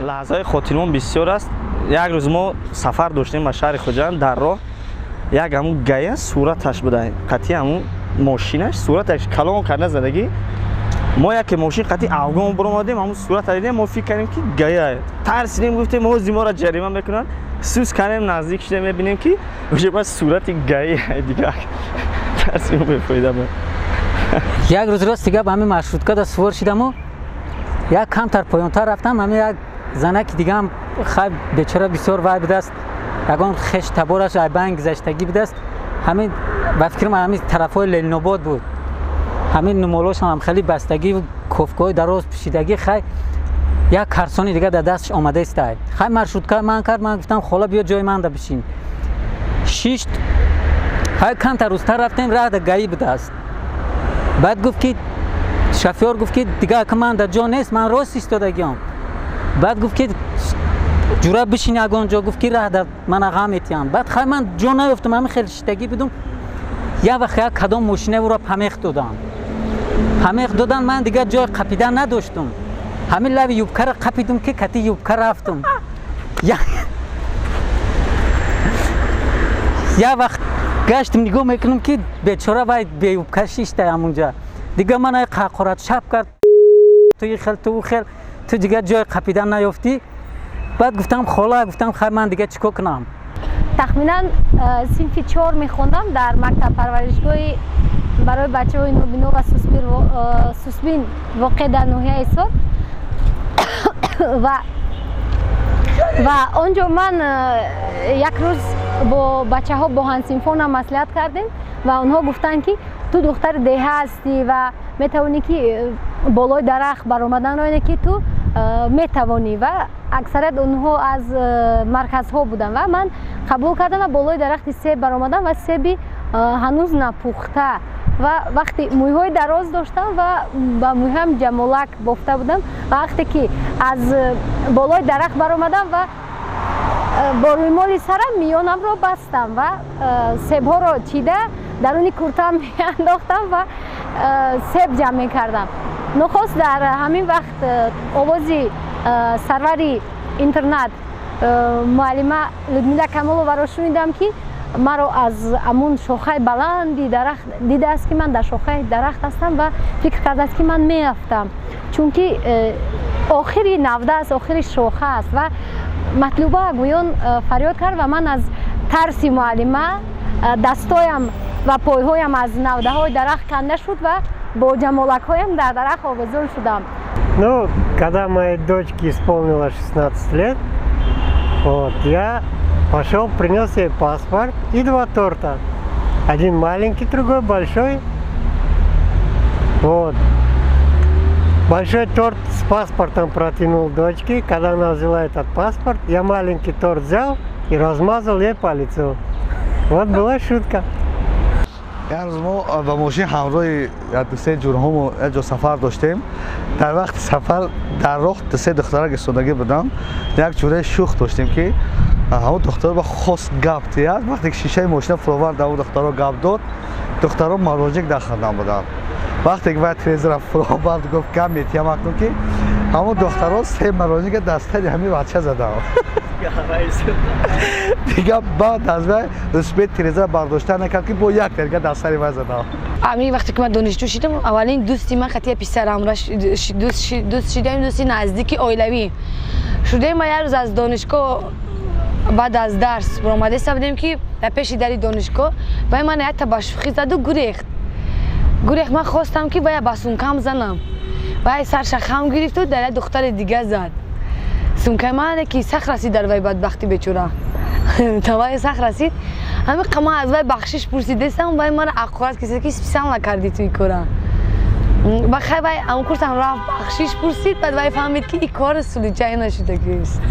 Лаҳзаҳои хотирмон бисёр аст. Як рӯз мо сафар доштем ба шаҳри Хуҷанд. Дар роҳ як ҳамун гая сураташ буда, қатъи ҳамун мошинаш сураташ калон карда задагӣ. Мо яке мошин қатъи афгон биромадем, ҳамун сурата дидем, мо фикр кардем, ки гая. Тарсидем, гуфтем, ҳози моро ҷарима мекунанд. Сус кардем, наздик шудем, мебинем, ки уже бас сурати гая дигар. Тарсим бефоида буд. Як рӯз, рости гап, ҳамин маршруткада сувор шидаму як камтар поёнтар рафтам, ҳамин як занаки дигаам, хай, бечора, бисёр вай будааст, ягон хеш табораш айбайн гузаштагӣ будааст. Ҳамин, ба фикрам, ҳамин тарафҳои Ленинобод буд. Ҳамин нумолошам хеле бастагӣ, кофкаҳои дароз пӯшидагӣ. Хай, як карсони дига дар дасташ омада истай. Хай, маршрутка ман кард, ман гуфтам: «Хола, биё, ҷои манда бишин». Шишт. Хай, камтар рӯзтар рафтем, раҳда ГАИ будааст. Баъд гуфт, ки шофёр гуфт, ки дига ака, ман дар ҷо нест, ман рост истодагиам. Баъд гуфт, ки ҷура, бишин ягон ҷо. Гуфт, ки раҳда мана ғам метиҳам. Баъд хай, ман ҷо наёфтам, ҳамин хеле шиштагӣ будум. Як вақт як кадом мошина ӯро помех додам, помех додан, ман дигар ҷои қапидан надоштум. Ҳамин лави юбкаро қапидум, ки кати юбка рафтум. Як вақт гаштим, нигоҳ мекунам, ки бечора вай беюбка шишта ҳамунҷа. Дига ман ай қақорат шап кард: «Ту и хел, ту у хел, ту дигар ҷои қапидан наёфтӣ». Баъд гуфтам: «Хола», гуфтам, «хай, ман дига чӣ кор кунам?» Тахминан синфи чор мехондам дар мактаб парваришгоҳи барои бачаҳои нобино ва сусбин, воқеъ дар ноҳияи Ҳисор. Ва он ҷо ман як рӯз бо бачаҳо, бо ҳамсинфонам маслиҳат кардем ва онҳо гуфтанд, ки ту духтари деҳа ҳастӣ ва метавонӣ, ки болои дарахт баромаданро, ине ки ту метавонӣ. Ва аксарият онҳо аз марказҳо буданд ва ман қабул кардам ва болои дарахти себ баромадам ва себи ҳанӯз напухта. Ва вақте мӯйҳои дароз доштам ва ба мӯйҳоям ҷамолак бофта будам, ва вақте ки аз болои дарахт баромадам ва бо рӯймоли сарам миёнамро бастам ва себҳоро чида даруни куртаам меандохтам ва себ ҷамъ мекардам. Нохост дар ҳамин вақт овози сарвари интернат, муаллима Людмила Камоловаро шунидам, ки маро аз амун шохаи баланди дарахт дидааст, ки ман дар шохаи дарахт ҳастам, ва фикр кардааст, ки ман меафтам, чунки охири навда аст, охири шоха аст. Ва «Матлуба!» гӯён фарёд кард ва ман аз тарси муаллима дастоям ва пойҳоям аз навдаҳои дарахт канда шуд ва бо ҷамолакҳоям дар дарахт овезон шудам. Ну, когда моей дочке исполнилось 16 лет, вот, я пошел, принес ей паспорт и два торта. Один маленький, другой большой. Вот. Большой торт с паспортом протянул дочке. Когда она взяла этот паспорт, я маленький торт взял и размазал ей по лицу. Вот была шутка. Як рӯз мо ба мошин ҳамроҳи як дусе ҷурҳомо як ҷо сафар доштем. Дар вақти сафар дар роҳ дусе духтарак истодагӣ будам. Як ҷураи шӯх доштем, ки ҳамон духтаро ба хост гап диҳад. Вақте ки шишаи мошина фуровард, ҳамон духтаро гап дод. Духтаро мороженое дар хӯрдан буданд. Вақте ки вай трезора фуровард, гуфт: «Гап метиҳам акнун», ки ҳамон духтаро се мороженое дар сари ҳамин бача задам. Дига баъд аз вай успеть тиреза бардошта накард, ки бо як терга дар сари вай задам. Ами вақте ки ман донишҷӯ шидам, аввалин дӯсти ман хатия писарам дӯст шидаем, дӯсти наздики оилавӣ шудаем. Ма як рӯз аз донишгоҳ баъд аз дарс баромадаиста будем, ки дар пеши дари донишгоҳ вай мана якта ба шӯхӣ заду гурехт, гурехт. Ман хостам, ки вая ба сумкам занам. Вай сарша хам гирифту дар як духтари дига зад. Сумкаи мане ки сахт расид дар вай, бадбахти бечора, тавай сахт расид. Ҳамин қа ман аз вай бахшиш пурсидестам, вай мара ақорат кисед, ки специально кардӣ ту ин кора. Ба хай, вай ам курсам рафт, бахшиш пурсид. Баъд вай фаҳмид, ки ин кор случайно шудагист.